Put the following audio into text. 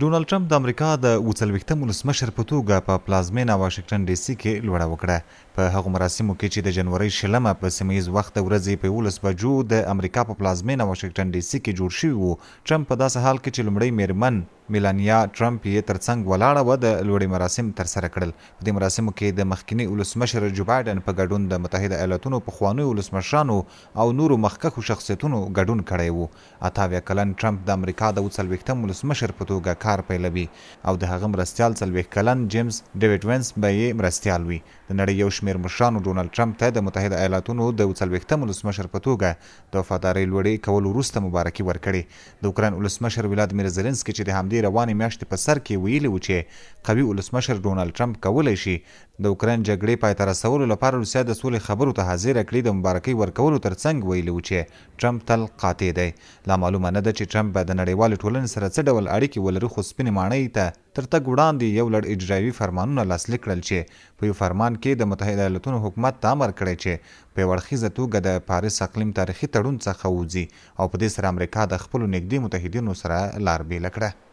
ډونالډ ټرمپ د امریکا د 47م ولسمشر په توګه په پلازمېنه واشنګټن ډي سي کې لوړه وکړه. په هغو مراسمو کې چې د جنورۍ 20مه په سیمه ییز وخت د ورځې په 11 بجو د امریکا په پلازمېنه واشنګټن ډي سي کې جوړ شوي وو، ټرمپ په داسې حال کې چې لومړۍ مېرمن میلانیا ټرمپ یې تر څنګ ولاړه وه، د لوړې مراسم ترسره کړل. په دې مراسمو کې د مخکیني ولسمشر جوبایډن په ګډون د متحده ایالتونو پخوانیو ولسمشرانو او نورو مخکښو شخصیتونو ګډون کړی و. 78 کلن ټرمپ د امریکا د 47م ولسمشر په توګه کار پیلوي او د هغه مرستیال 40 کلن جیمز ډیویډ وینس به یې مرستیال وي. د نړۍ یو شمېر مشرانو ډونالډ ټرمپ ته د متحده ایالاتونو د 47م ولسمشر په توګه د وفادارۍ لوړې کولو وروسته مبارکي ورکړې. د اوکراین ولسمشر ولادیمیر زیلنسکي چې د همدې روانې میاشتې په سر کې ویلي و چې قوي ولسمشر ډونالډ ټرمپ کولی شي د اوکراین جګړې پای ته رسولو لپاره روسیه د سولې خبرو ته حاضره کړي، د مبارکۍ ورکولو ترڅنګ ویلي و چې ټرمپ تل قاطع دی. لا معلومه نه ده چې ټرمپ به د نړیوالې ټولنې سره څه ډول اړیکې ولري خو سپینې ماڼۍ ته تر تګ وړاندې یو لړ اجرایوي فرمانونه لاسلیک کړل چې په یو فرمان کې د متحده ایالتونو حکومت ته امر کړی چې په یو اړخیزه توګه د پاریس اقلیم تاریخي تړون څخه ووځي او په دې سره امریکا د خپلو نږدې متحدینو سره لار بیله کړه.